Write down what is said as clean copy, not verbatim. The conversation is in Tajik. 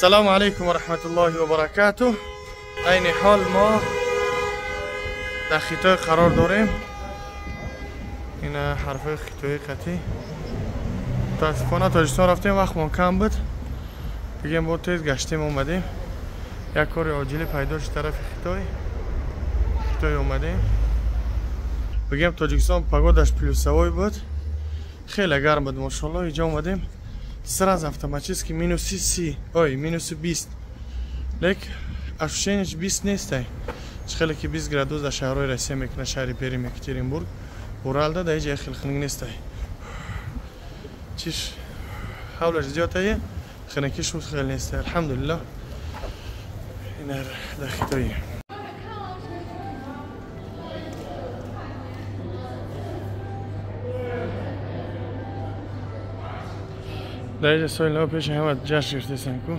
Салому алейкум ва раҳматуллоҳи ва баракатуҳ. Айни ҳол мо дар Хитой қарор дорем. Ин ҳарфҳои хитоӣ қатӣ. Мутаассифона Тоҷикистон рафтем, вақтмон кам буд. Бигем бо тез гаштем омадем. Як кори оҷилӣ пайдо шуд тарафи Хитой. Хитой омадем. Бигем Тоҷикистон погодаш плюсовой буд. Хеле гарм буд, мошалло. Инҷо омадем. Сразу автоматически минуси 30, ой, минуси 20. Лек ощущениеш 20 нестай. Хеле ки 20 градус дар шаҳрҳои Россия мекунад, шаҳри Перм, Екатеринбург, Уралда дар ҳеҷ хел хунук нестай. Чиш ҳавлаш зиёдтае, хунукиш хел нестай. Алҳамдулиллоҳ. Ин дар Хитои. Дар инҷа соли нав пеши ҳама ҷашн гирифтесанд ку.